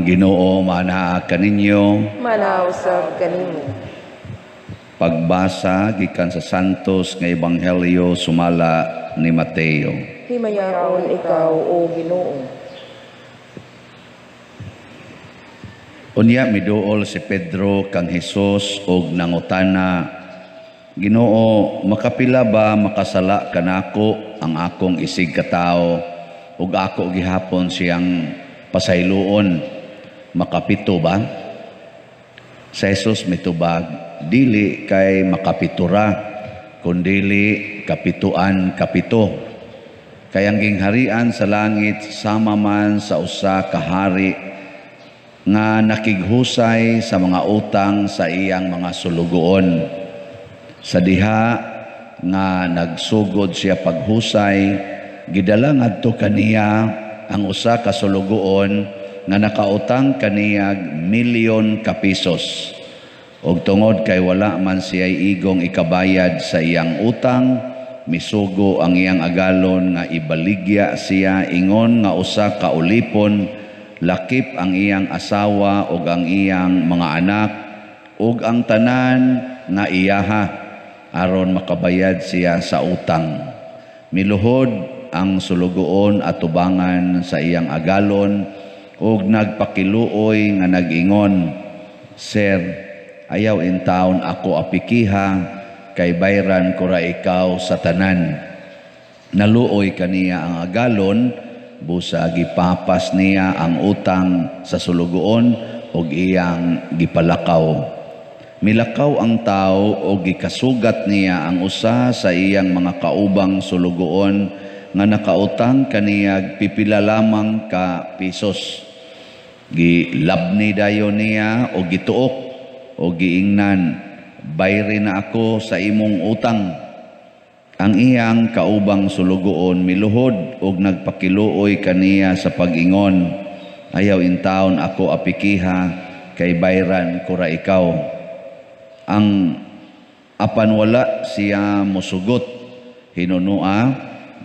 Ang Ginoo manaa kaninyo. Manaa usab kanimo. Pagbasa gikan sa Santos nga Ebanghelyo sumala ni Mateo. Himayaon ikaw, o Ginoo. Unya miduol si Pedro kang Hesus og nangutana, "Ginoo, makapila ba makasala kanako ang akong isig katawo ug ako gihapon siyang pasayloon? Makapito ba?" Sa Jesus mitubag, "Dili kay makapitura, kundili kapituan kapito. Kay ang gingharian sa langit sama man sa usa ka hari nga nakighusay sa mga utang sa iyang mga sulugoon. Sa diha nga nagsugod siya paghusay, gidala ngadto kaniya ang usa ka sulugoon nga nakautang kaniya milyon ka pesos. Og tungod kay wala man siya igong ikabayad sa iyang utang, misugo ang iyang agalon nga ibaligya siya ingon nga usa ka ulipon, lakip ang iyang asawa ug ang iyang mga anak ug ang tanan nga iyaha, aron makabayad siya sa utang. Miluhod ang sulugoon atubangan sa iyang agalon ug nagpakiluoy nga nag-ingon, 'Sir, ayaw intawon ako apikiha, kay bayran ko ra ikaw sa tanan.' Naluoy kaniya ang agalon, busa gipapas niya ang utang sa sulugoon ug iyang gipalakaw. Milakaw ang tao og gikasugat niya ang usa sa iyang mga kaubang sulugoon nga nakautang kaniyag pipila lamang ka pesos. Gilabni dayon niya o gituok o giingnan, 'Bayri na ako sa imong utang.' Ang iyang kaubang sulugoon miluhod og nagpakiluoy kaniya sa pag-ingon, 'Ayaw intawon ako apikiha, kay bayran ko ra ikaw.' Ang apan wala siya mosugot. Hinunua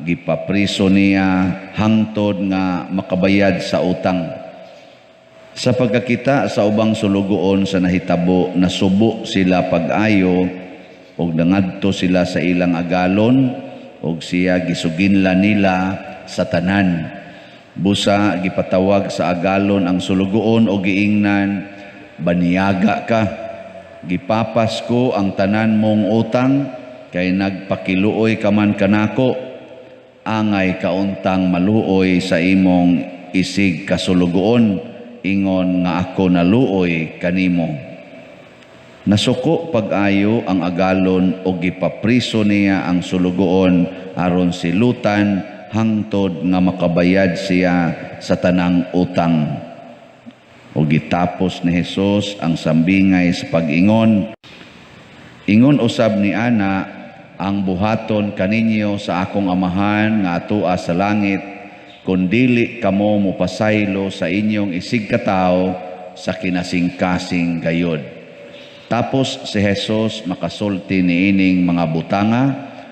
gipapriso niya hangtod nga makabayad sa utang. Sa pagkakita sa ubang sulugoon sa nahitabo, nasubo sila pag-ayo ug nangadto sila sa ilang agalon ug siya gisuginla nila sa tanan. Busa gipatawag sa agalon ang sulugoon og giingnan, 'Baniaga ka, gipapas ko ang tanan mong utang kay nagpakiluoy ka man kanako. Angay kauntang maluoy sa imong isig kasulugoon, ingon nga ako naluoy kanimo.' Nasuko pag-ayo ang agalon og gipapriso niya ang sulugoon aron silutan hangtod nga makabayad siya sa tanang utang." Og gitapos ni Hesus ang sambingay sa pag-ingon, "Ingon usab ni ana ang buhaton kaninyo sa akong Amahan nga atoa sa langit, kun dili kamo mopasaylo sa inyong isig katawo sa kinasingkasing gayod." Tapos si Jesus makasulti niining mga butanga,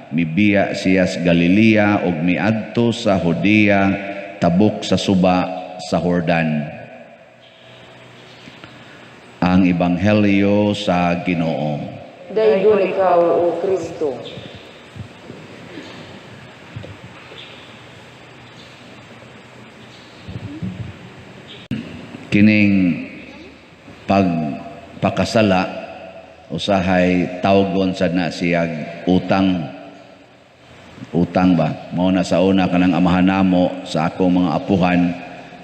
mibiya siya sa Galilea ug miadto sa Judea tabok sa suba sa Jordan. Ang Ebanghelyo sa Ginoo. Daygon ikaw, O Kristo. Kining pagpakasala usahay tawgon sad na siyag utang. Utang ba? Mao na sa una kanang amahan namo sa akong mga apuhan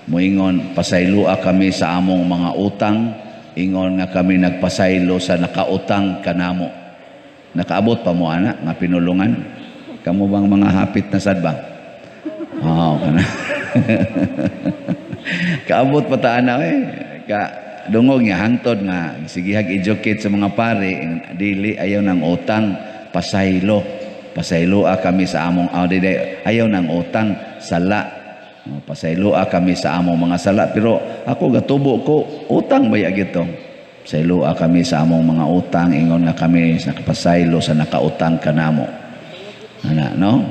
moingon, "Pasayloa kami sa among mga utang ingon nga kami nagpasaylo sa nakautang kanamo." Nakaabot pa mo ana nga pinulungan? Kamo bang mga hapit na sad ba? Oo, kana. Kaabot pa ta ana eh. Ka dungog nga hangtod nga sigihag educate sa mga pare, dili, ayaw ng utang, pasaylo. Pasayloa kami sa among dili, ayaw ng utang, sala. Pasayloa kami sa among mga sala, pero ako gatubo ko utang baya gito. Pasayloa kami sa among mga utang ingon nga kami sa kapasaylo sa nakautang kanamo. Ana, no?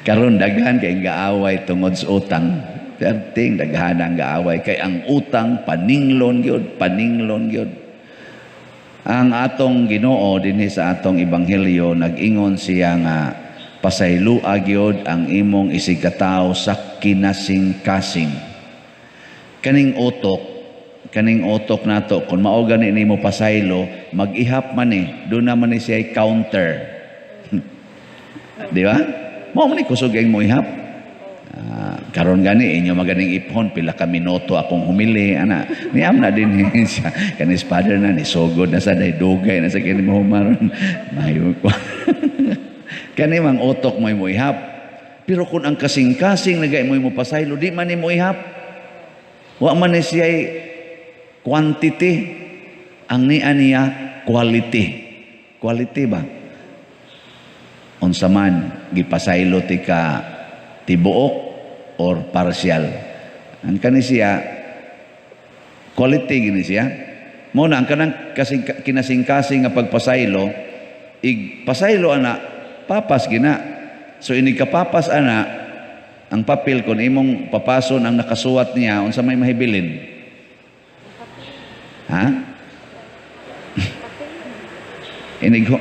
Karon daghan kay gaaway tungod sa utang. Perting daghan ang gaaway kay ang utang paninglon gyud, paninglon gyud. Ang atong Ginoo dinhi sa atong ebanghelyo, nag-ingon siya nga pasaylua gyud ang imong isigkatawo sa kinasingkasing. Kaning utok nato, kung mao gani nimo pasaylo, mag-ihap man eh, doon naman ni siya counter. Di ba? Mao man ni kusog mo ihap. Karon gani inyo maganing iphon, pila ka minuto akong humili ana niam na din siya kanis father na ni sugod na sa day dugay na sa kini mo humaron mayo ko kani mang utok mo mo ihap. Pero kung ang kasing-kasing nagay mo mo pasaylo, di man nimo ihap. Wa man ni siya quantity, ang niya niya quality. Quality ba? Unsa man gipasaylo ti ka, tibuok or partial? Ang kani siya quality gini siya. Mo na ang kanang kasing, kinasingkasing nga pagpasaylo, ig pasaylo ana, papas gina. So inig kapapas ana ang papel, kon imong papason ang nakasuwat niya, unsa may mahibilin? Ha, inig ho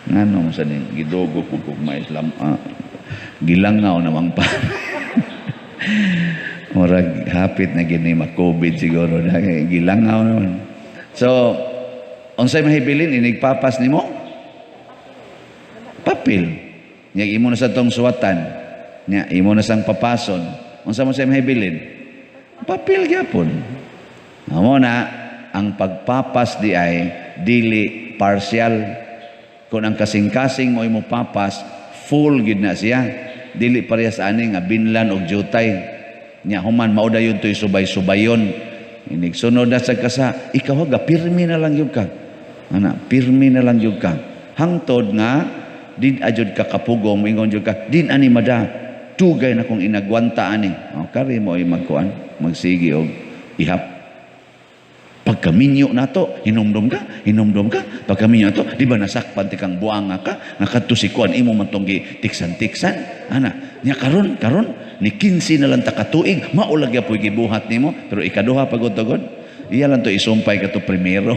ngano sa ning gidugo ko kog maislam, gilangaw namang pa. Murag hapit na gini ma-COVID siguro dahil gilangaw naman. So, unsay mahibilin inig papas nimo? Papel. Nya imo na sa tong suwatan. Nya imo na sang papason. Unsa mo say mahibilin? Papel gyapon. Amo na ang pagpapas di ay dili partial. Kung ang kasing-kasing mo imo papas, full gid na siya. Dili parehas ani nga binlan og jutay. Nya human mao dayon to'y subay-subayon. Inig sunod na sa kasa, ikaw ga pirmi na lang gyud ka. Ana, pirmi na lang gyud ka. Hangtod nga din ajud ka kapugong, moingon jud ka, din ani mada, dugay na kong inagwanta ani. O, kari mo ay magkuan, magsigi og ihap. Pagkaminyo nato, hinumdum ka, hinumdum ka. Pagkaminyo nato, di ba nasakpan ti kang buanga ka, nga kadto si kuan imo man tong tiksan-tiksan. Ana, nya karon, karon ni 15 na lang ta katuig, mao lagi po'y gibuhat nimo, pero ikaduha pagod-tugod. Iya lang to isumpay ka to primero.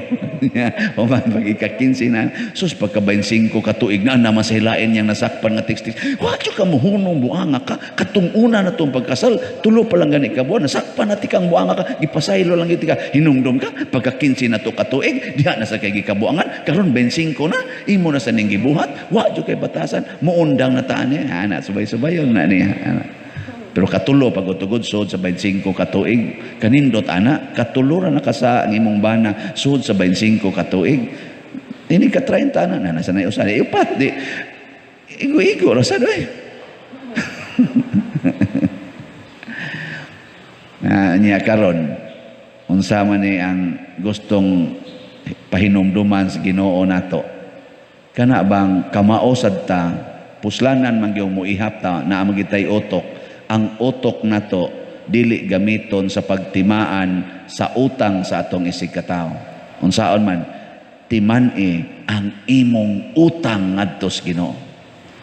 Human pag ika-15 na, sus, pagka 25 katuig na naman sa hilain niyang nasakpan nga tiks-tiks. Wa ka muhunong, buanga ka, katong una na tong pagkasal, tulo pa lang gani ka buwan, nasakpan na ti kang buanga ka, gipasaylo lang gid ka, hinumdum ka, pagka 15 na to katuig, diha na sa kay gikabuangan, karon 25 na, imo na sa ning gibuhat, wa jud kay batasan, muundang na taan niya, ana, subay-subayon na niya, ana. Pero katulo pagutugod sud sa 25 katuig, kanindot ana, katulo ra na ka sa ang imong bana sud sa 25 katuig. Ini ka 30 na na nasa na usa upat di igo-igo ra sad oy. Na niya karon unsa man ni ang gustong pahinumduman sa Ginoo nato? Kana bang kamao sad ta, puslanan man gyud moihap ta, naa man gitay utok. Ang utok nato dili gamiton sa pagtimaan sa utang sa atong isigkatawo. Unsaon man timan-i ang imong utang ngadto sa Ginoo.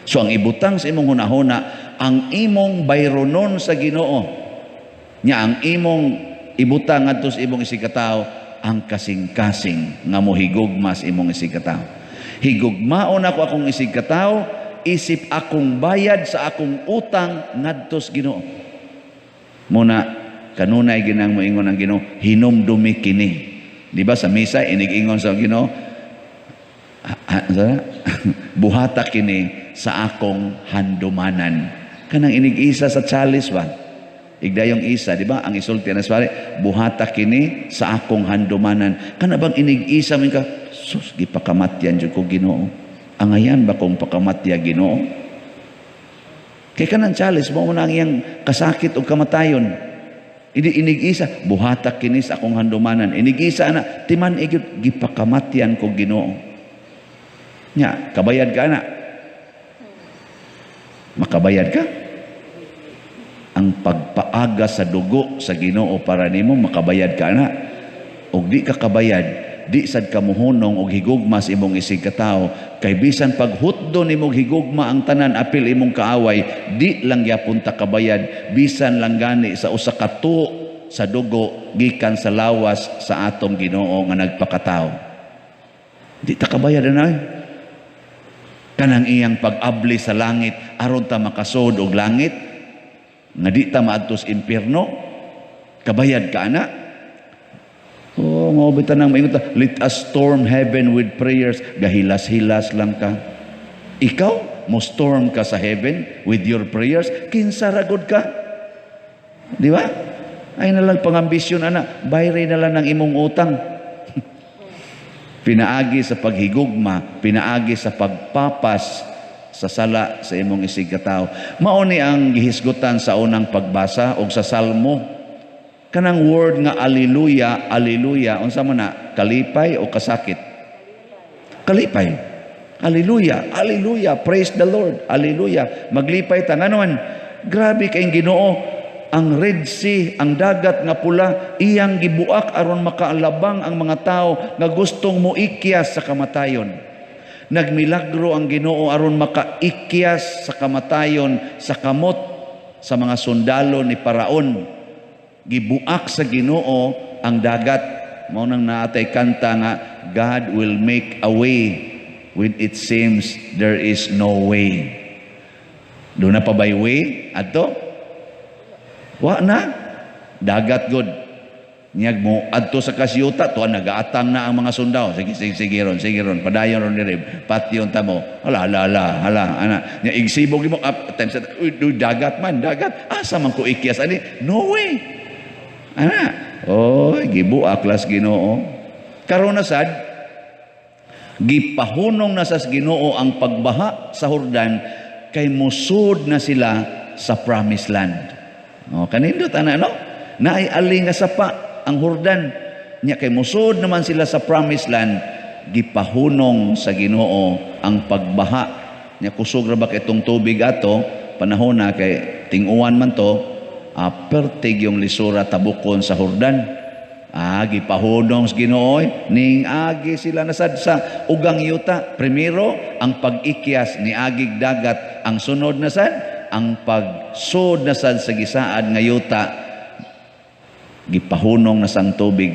So ang ibutang sa imong hunahuna, ang imong bayronon sa Ginoo. Nya ang imong ibutang ngadto sa imong isigkatawo, ang kasing-kasing nga mohigugma sa imong isigkatawo. Higugmaon ako akong isigkatawo isip akong bayad sa akong utang ngadto sa Ginoo. Muna kanunay ginang moingon ang Ginoo, hinumdumi kini. Di ba sa misa inig-ingon sa Ginoo, buhata kini sa akong handumanan. Kanang inig-isa sa chalice ba? Igdayong isa, di ba? Ang isulti na pare, buhata kini sa akong handumanan. Kana bang inig-isa mo ka, sus, gipakamatyan jud ko Ginoo. Angayan ba kong pakamatya Ginoo? Kay kanang chalice mo na ang iyang kasakit o kamatayon. Hindi inig-isa, buhata kini sa akong handumanan. Inig-isa na, timan igyud gipakamatyan ko Ginoo. Nya, kabayad ka na. Makabayad ka? Ang pagpaaga sa dugo sa Ginoo para nimo, makabayad ka na. Og di ka kabayad, Di sad ka mohunong og higugma sa imong isig katawo, kay bisan paghutdo nimo higugma ang tanan apil imong kaaway, di lang gyapon ta kabayad bisan lang gani sa usa ka tuo sa dugo gikan sa lawas sa atong Ginoo nga nagpakatao. Di ta kabayad ana kanang iyang pag-abli sa langit aron ta makasud og langit nga di ta maadto sa impierno. Kabayad ka ana? Oh, mao bitaw nang maingon ta, "Let us storm heaven with prayers." Gahilas-hilas lang ka. Ikaw, mo storm ka sa heaven with your prayers, kinsa ra gud ka? Di ba? Ay na lang pangambisyon ana, bayri na lang ng imong utang. Pinaagi sa paghigugma, pinaagi sa pagpapas sa sala sa imong isig katawo. Mao ni ang gihisgutan sa unang pagbasa og sa Salmo. Kanang word nga "Alleluia, Alleluia," unsa man na? Kalipay o kasakit? Kalipay. Alleluia, Alleluia, praise the Lord, Alleluia. Maglipay ta ngano man, grabe kay Ginoo. Ang Red Sea, ang Dagat nga Pula, iyang gibuak aron makaalabang ang mga tao nga gustong moikyas sa kamatayon. Nagmilagro ang Ginoo aron makaikyas sa kamatayon sa kamot sa mga sundalo ni Paraon. Gibuak sa Ginoo ang dagat. Mao nang naatay kanta nga "God will make a way when it seems there is no way." Duna pa bay way adto? Wa na. Dagat gud. Niyag mo adto sa kasyuta tuan nagaatang na ang mga sundao. Sige, sige, sige ron, sige ron, padayon ron diri. Patyon ta mo. Hala, hala, hala, hala, ana. Nya igsibog nimo up times, uy, uy, dagat man, dagat. Asa man ko ikyas ani? No way. Ana. Oy, gibuak las Ginoo. Karon na sad, gipahunong na sa Ginoo ang pagbaha sa Hordan kay musud na sila sa promised land. Oh, kanindot ana, no? Naay ali nga sapa ang Hordan. Nya kay musud naman sila sa promised land, gipahunong sa Ginoo ang pagbaha. Nya kusog ra ba kay itong tubig ato panahon na kay ting-uwan man to, pertig yung lisura tabukon sa Hordan. Ah, gipahunong sa Ginoo ning agi sila nasad sa ugang yuta. Primero, ang pag-ikyas ni agig dagat. Ang sunod na sad, ang pagsud na sad sa gisaad nga yuta, gipahunong na sang tubig.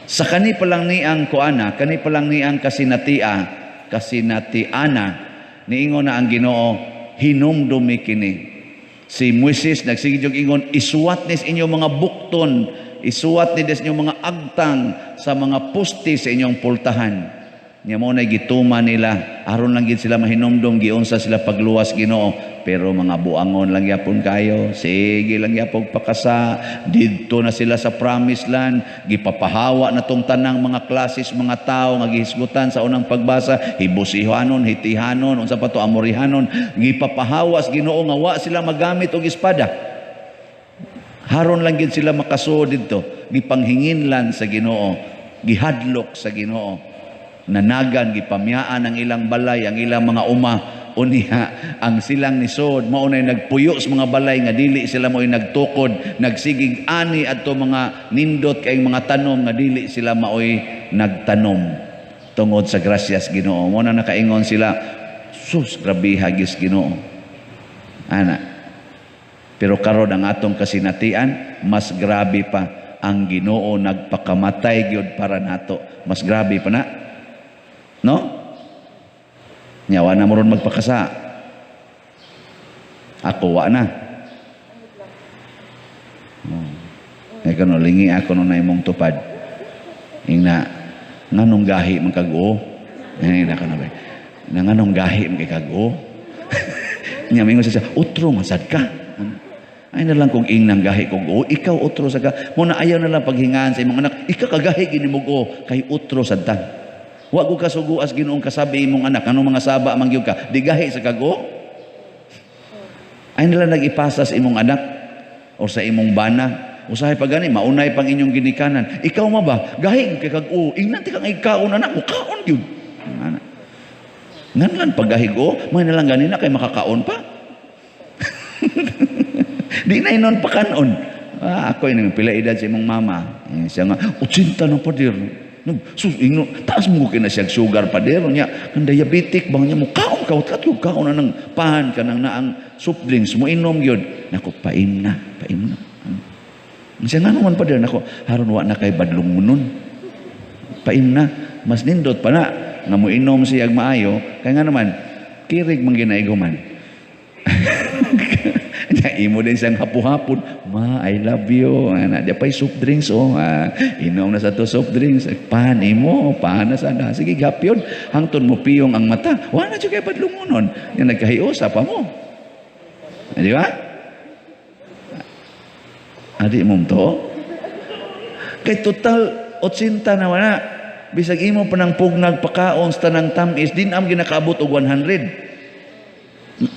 Sa kani pa lang ni ang kuana, kani pa lang ni ang kasinatia, kasinatiana, niingon na ang Ginoo, "Hinumdumi kini." Si Moises nagsige jud ingon, "Isuwat nis inyong mga bukton, isuwat ni des inyong mga agtang sa mga poste sa inyong pultahan." Nya mao na gituma nila aron lang gid sila mahinumdom giunsa sila pagluwas Ginoo. Pero mga buangon lang yapon kayo, sige lang yapon pakasa. Didto na sila sa promised land, gipapahawa na tong tanang mga klases mga tao nga gihisgutan sa unang pagbasa, Hibusihanon, Hitihanon, unsa pa to, Amorihanon. Gipapahawas Ginoo nga wa sila magamit og espada. Haron lang gid sila makasuod didto. Gipanghinginlan sa Ginoo, gihadlok sa Ginoo. Nanagan, gipamyaan ang ilang balay, ang ilang mga uma. Unya, ang silang nisod, mao nay nagpuyo sa mga balay nga dili sila mo'y nagtukod, nagsigig ani adto mga nindot kayong mga tanom nga dili sila maoy nagtanom. Tungod sa grasyas Ginoo. Mao na nakaingon sila, "Sus, grabe hagis Ginoo." Ana. Pero karon ang atong kasinatian, mas grabe pa. Ang Ginoo nagpakamatay gyud para nato. Mas grabe pa na. No? Nya wa na mo ron magpakasa. Ako wa na. Oh. Ay kano lingi ako nung na imong tupad. Ingna nganong gahi man kag o? Ay na kano ba? Na nganong gahi man kay kag o? Nya mingon siya, "Utro man sad ka." Ay na lang kung ingnang gahi kog o, ikaw utro sa ka. Mo na ayaw na lang paghingaan sa imong anak, ika kagahi gini mo o, kay utro sad ta. Wa ko kasuguas Ginoong kasabi imong anak, anong mga saba man gyud ka, di gahi sa kag-o. Ay na lang nag-ipasa sa imong anak o sa imong bana. Usahay pa gani, maunay pang inyong ginikanan. Ikaw ma ba? Gahi kay kag-o. Ingnan ti kang ikaon anak mo, kaon gyud. Ana. Ngan lan paggahig o, may na lang ganina kay makakaon pa. Di na inon pakanon. Ah, ako ini pila edad sa imong mama. Eh, siya nga, 80 na, pader. Sus, ingno, taas mo kina siya sugar pa dero niya. Kang diabetic bang niya mo kaon ka kat kaon na ng pan kanang naang soft drinks mo inom gyud. Nako, paim na, paim na. Siya nga naman pa der nako, haron wa na kay badlong nun. Paim na, mas nindot pa na nga mo inom siya maayo kay nga naman kirig man ginaiguman. Nya imo din siyang hapo-hapon, "Ma, I love you." Ana, di pa'y soft drinks oh. Ah, inom na sa to soft drinks. Pan imo, pan na sana. Sige, gapyon. Hangtod mo piyong ang mata. Wala na jud kay badlungonon. Nya nagkahiusa pa mo. Di ba? Adi mo to? Kay total 80 na wala. Bisag imo pa nang pugnag pakaon sa tanang tamis, din am ginakaabot og 100.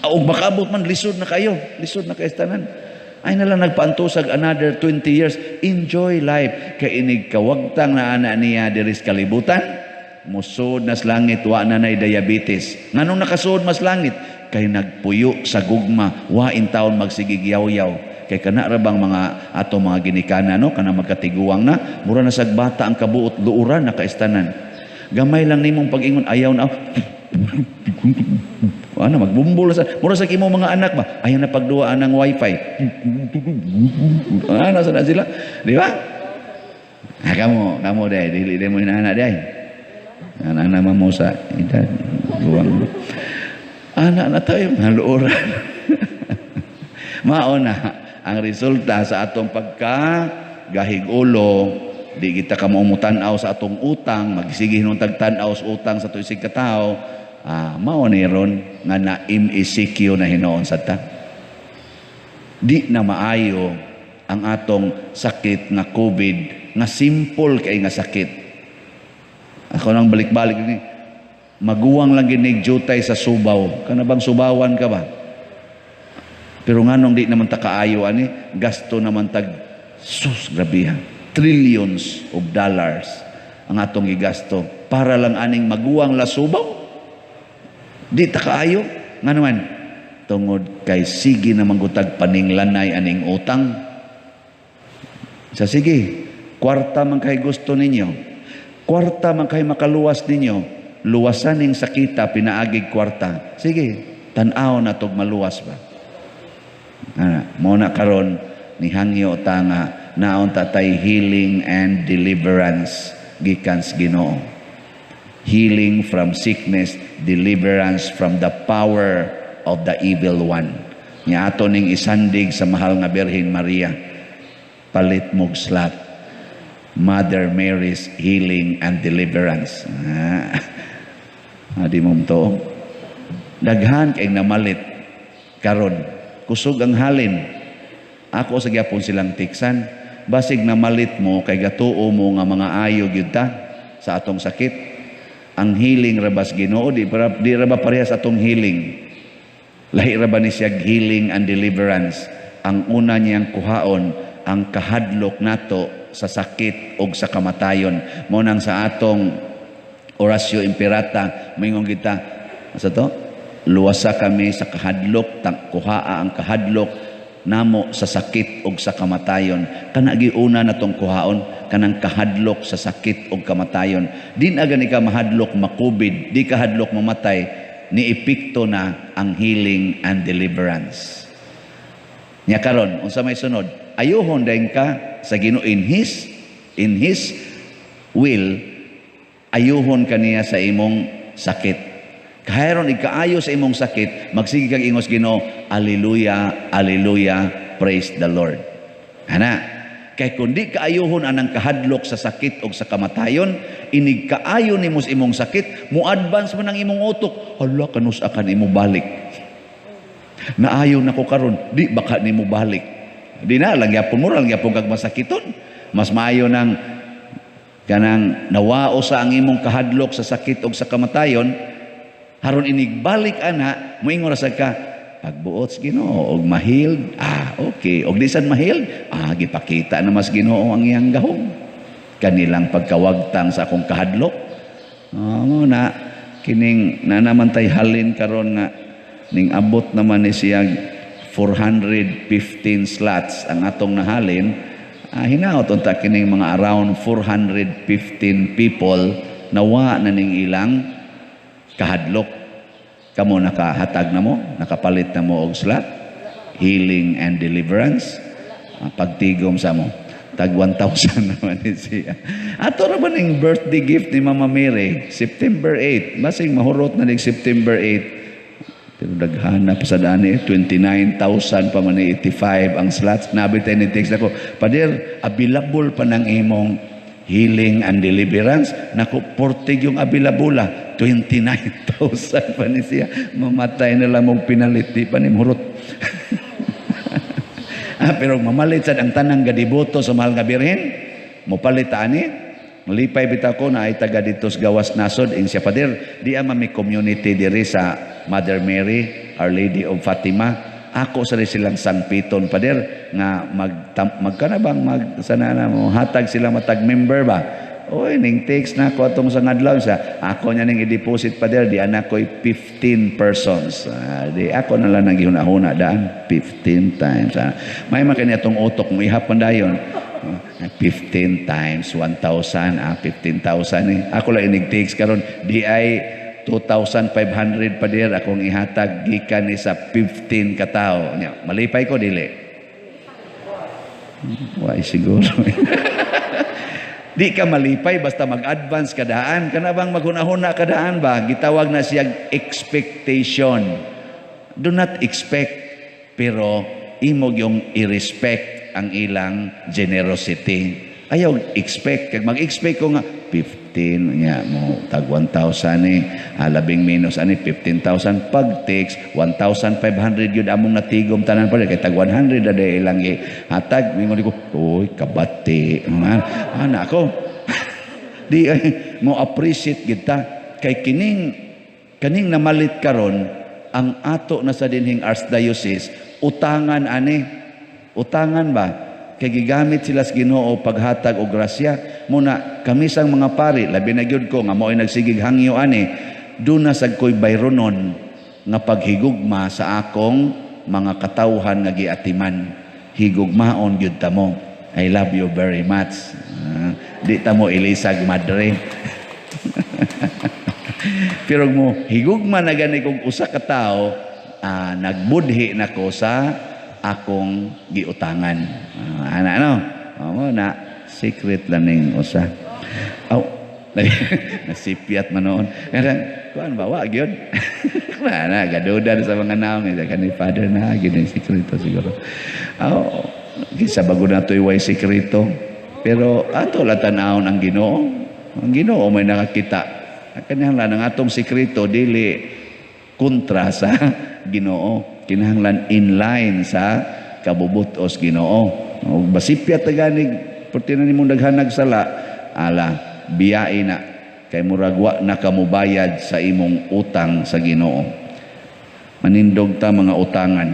Og makaabot man, lisod na kayo. Lisod na kayo sa tanan. Ay na lang nagpaantusag another 20 years. Enjoy life. Kay inig kawagtang na ana niya diri sa kalibutan, musod nas langit, wa na nay diabetes. Nganong nakasud mas langit? Kay nagpuyo sa gugma, wa in taon magsigig yaw-yaw. Kay kana ra bang mga ato mga ginikana, no, kana magkatiguang na, mura na sag bata ang kabuot, luuran na kaistanan. Gamay lang nimong pag-ingon, ayaw na, ano, magbumbol sa mura sa imo mga anak ba, ayaw na pagduaan ng wifi. Ano sa na sila, di ba? Ah, kamo, kamo day, dili day mo inaana day. Anak naman mo sa edad, guwang. Anak na tayo, maluoran. Mao na ang resulta sa atong pagka gahig ulo, di kita ka tan-aw sa atong utang, magsige nung tagtan-aw sa utang sa tuig katawo, ah, mao ni ron nga na MECQ na hinuon sa ta. Di na maayo ang atong sakit nga COVID nga simple kay nga sakit. Ako nang balik-balik ni maguwang lang ginig jutay sa subaw. Kana bang subawan ka ba? Pero nganong di naman ta kaayo ani, gasto naman tag, sus, grabe ha. Trillions of dollars ang atong gigasto para lang aning maguwang la subaw. Di ta kaayo ngano man tungod kay sige na manggutag paninglanay aning utang. Sa sige, kwarta man kay gusto ninyo. Kwarta man kay makaluwas ninyo. Luwasan ning sakita pinaagig kwarta. Sige, tan-aw na tog maluwas ba. Ana, mo na karon nihangyo ta nga naon ta tay healing and deliverance gikan sa Ginoo. Healing from sickness, deliverance from the power of the evil one. Nya ato ning isandig sa mahal nga Birhen Maria. Palit mog slot. Mother Mary's healing and deliverance. Ah. Adi mo to. Daghan kay namalit karon. Kusog ang halin. Ako sa gyapon silang tiksan. Basig namalit mo kay gatuo mo nga mga ayo gyud ta sa atong sakit. Ang healing ra bas Ginoo di ra ba parehas atong healing. Lahi ra ba ni siya healing and deliverance. Ang una niyang kuhaon ang kahadlok nato sa sakit og sa kamatayon. Mo nang sa atong Oratio Imperata moingon kita sa to, luwasa kami sa kahadlok, kuhaa ang kahadlok namo sa sakit og sa kamatayon. Kana giuna natong kuhaon kanang kahadlok sa sakit og kamatayon. Di na gani ka mahadlok makubid, di ka hadlok mamatay, ni epekto na ang healing and deliverance. Nya karon unsa may sunod? Ayuhon dayon ka sa Ginoo in his will, ayuhon kaniya sa imong sakit. Karon ikaayo sa imong sakit, magsige kag ingos Ginoo, "Alleluia, alleluia, praise the Lord." Ana, kay kung di kaayuhon anang kahadlok sa sakit o sa kamatayon, inig kaayo nimo sa imong sakit, mo advance man ang imong utok. Hala, kanus akan imo balik. Naayo nako karon, di baka nimo balik. Di na lang gyapon mo lang gyapon kag masakiton. Mas maayo nang kanang nawao sa ang imong kahadlok sa sakit o sa kamatayon, haron inigbalik ana, moingon ra sad ka, pagbuot sa Ginoo og ma-healed, ah okay, og di sad ma-healed, ah gipakita na mas Ginoo ang iyang gahom kanilang pagkawagtang sa akong kahadlok. Ah, mo na kining na naman tay halin karon nga ning abot naman ni siya 415 slots ang atong nahalin. Hinaot unta kining mga around 415 people na wa na ning ilang kahadlok. Kamo, nakahatag na mo, nakapalit na mo og slot, healing and deliverance. Pagtigom sa mo. Tag 1,000 naman ni siya. Ato ra ba ning birthday gift ni Mama Mary, September 8. Basing mahurot na ning September 8. Pero daghana pa sa dani, 29,000 pa man ni 85 ang slots. Nabi tayo ni text ako, "Pader, available pa ng imong healing and deliverance." Naku, 40 yung available ah. 29,000 pa ni siya. Mamatay na lang mong pinalit, di pa ni murot. Pero mamalit sad ang tanang gadiboto sa Mahal nga Birhen, mopalit ani. Malipay bitaw ko na ay taga dito sa gawas nasod ing siya, "Pader, di ama may community diri sa Mother Mary, Our Lady of Fatima. Ako sa silang sangpiton, pader, nga mag magkana bang mag sana na mo hatag sila matag member ba." Oy, ning text na ako atong sa ngadlaw sa ako niya ning i-deposit, pader, di anak ko'y 15 persons. Di ako na lang naghihuna-huna daan 15 times. May makini atong utok mo ihap man dayon. 15 times 1,000, 15,000 eh. Ako lang inig text karon, di ay 2,500, pader, akong ihatag gikan ni sa 15 katao. Nya, malipay ko dili? Why siguro. Di ka malipay basta mag-advance kadaan. Kana bang maghuna-huna kadaan ba? Gitawag na siya expectation. Do not expect, pero imo yung i-respect ang ilang generosity. Ayaw expect. Kag mag-expect ko nga, 15, nya mo, tag 1,000 eh, labing minus, ani, 15,000. Pag takes, 1,500 yun among natigom tanan pa kay tag 100 na ilang hatag. Mingon ko, "Uy, kabati." Ana ako. Di ay, mo appreciate kita. Kay kaning namalit karon ang ato na sa dinhing archdiocese, utangan ani. Utangan ba? Kay gigamit sila sa Ginoo paghatag og grasya. Muna kami sang mga pari, labi na gyud ko nga mao'y nagsigig hangyo ani, duna sad ko'y bayronon nga paghigugma sa akong mga katawhan nga giatiman. Higugmaon gyud ta mo. I love you very much. Di ta mo ilisag madre. Pero mo higugma na gani kog usa ka tawo, nagbudhi na ko sa akong giutangan. Ana ano? Mo na secret lang ning usa. Aw, nasipyat man noon. Kaya kuan ba wa gyud. Na gadudan sa mga naong eh, kani father na gyud ang sekreto siguro. Aw, kinsa bago na to'y way sekreto. Pero ato la tan-awon ang Ginoo. Ang Ginoo may nakakita. Kinahanglan ang atong sekreto dili kontra sa Ginoo. Kinahanglan in line sa kabubutos Ginoo. O basipyat ta ganig perti na nimong daghanag sala, ala biyai na kay murag wa na kamubayad sa imong utang sa Ginoo. Manindog ta, mga utangan.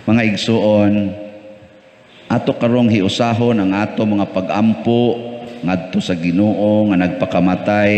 Mga igsuon, ato karong hiusahon ang ato mga pagampo ngadto sa Ginoo nga nagpakamatay.